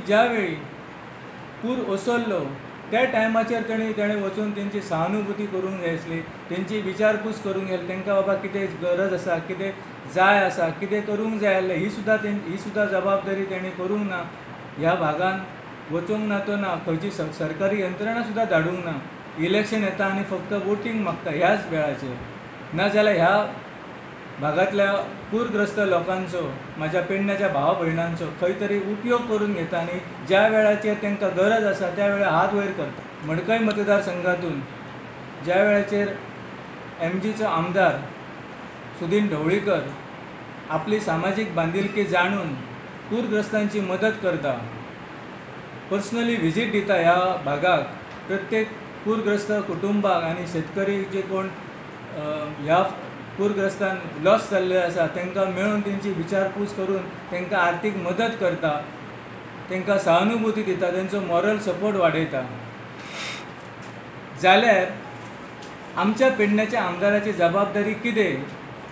ज्यावेळी पूर ओसरलो त्या टायमाचेर तेणें वचून तेंची सहानुभूती करूंक जाय आसली, तेंची विचारपूस करूंक जाय, तांकां बाबा कितें गरज आसा, कितें जाय आसा, कितें करूंक जाय आसलें, ही सुद्दां जबाबदारी तेणें करूंक ना. ह्या भागान वचूंक ना तो ना, खंयची सरकारी यंत्रणा सुद्दां धाडूंक ना. इलेक्शन येता आनी फक्त वोटींग मागता ह्याच वेळाचेर. नाजाल्यार ह्या भागांतल्या पूरग्रस्त लोकांचो, म्हाज्या पेडण्याच्या भावा भयणांचो खंय तरी उपयोग करून घेता आनी ज्या वेळाचेर तांकां गरज आसा त्या वेळार हात वयर करता. मडकय मतदारसंघातून ज्या वेळाचेर एमजीचो आमदार सुदीन ढवळीकर आपली सामाजीक बांदिलकी जाणून पूरग्रस्तांची मदत करता, पर्सनली व्हिजीट दिता ह्या भागाक, प्रत्येक पूरग्रस्त कुटुंबाक आनी शेतकरी जे कोण ह्या पूरग्रस्तान लॉस जाल्ले आसा तांकां मेळून तेंची विचारपूस करून तांकां आर्थीक मदत करता, तांकां सहानुभूती दिता, तेंचो मॉरल सपोर्ट वाडयता. जाल्यार आमच्या पेडण्याच्या आमदाराची जबाबदारी कितें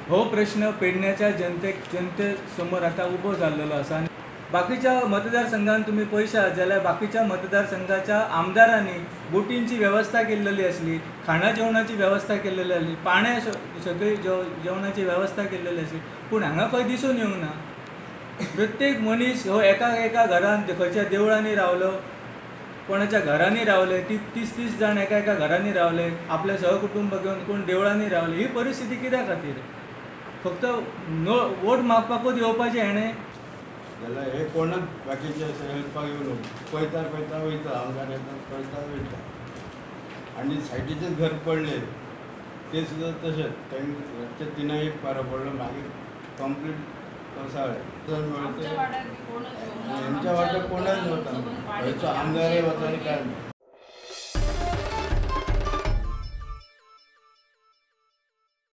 हो प्रश्न पेडण्याच्या जनते समोर आतां उबो जाल्लेलो आसा. बाकीच्या मतदारसंघान तुमी पळयशात जाल्यार बाकीच्या मतदारसंघाच्या आमदारांनी बोटींची वेवस्था केल्लेली आसली, खाणा जेवणाची वेवस्था केल्लेली आसली, पाण्या सगळी जेवणाची वेवस्था केल्लेली आसली, पूण हांगा खंय दिसून येवंक ना. प्रत्येक मनीस हो एका एका घरान खंयच्या देवळांनी रावलो, कोणाच्या घरांनी रावले, 30-30 जाण एका एका घरांनी रावले, आपले सहकुटुंब घेवन कोण देवळांनी रावले. ही परिस्थिती कित्या खातीर? फक्त नो वोट मागपाकूच येवपाचें हेणें? जाल्यार हे कोणच बाकीचे अशें हेल्पाक येवन पळयता पळयता वयता, आमदार येता पळयता वयता. आनी सायडीचेच घर पडले ते सुद्दां तशेंच, तांचे 3 एक पारो पडलो, मागीर कंप्लीट कोसळ्ळें. हेंच्या वाट्याक कोणच वतना, खंयचो आमदारय वतना काय ना.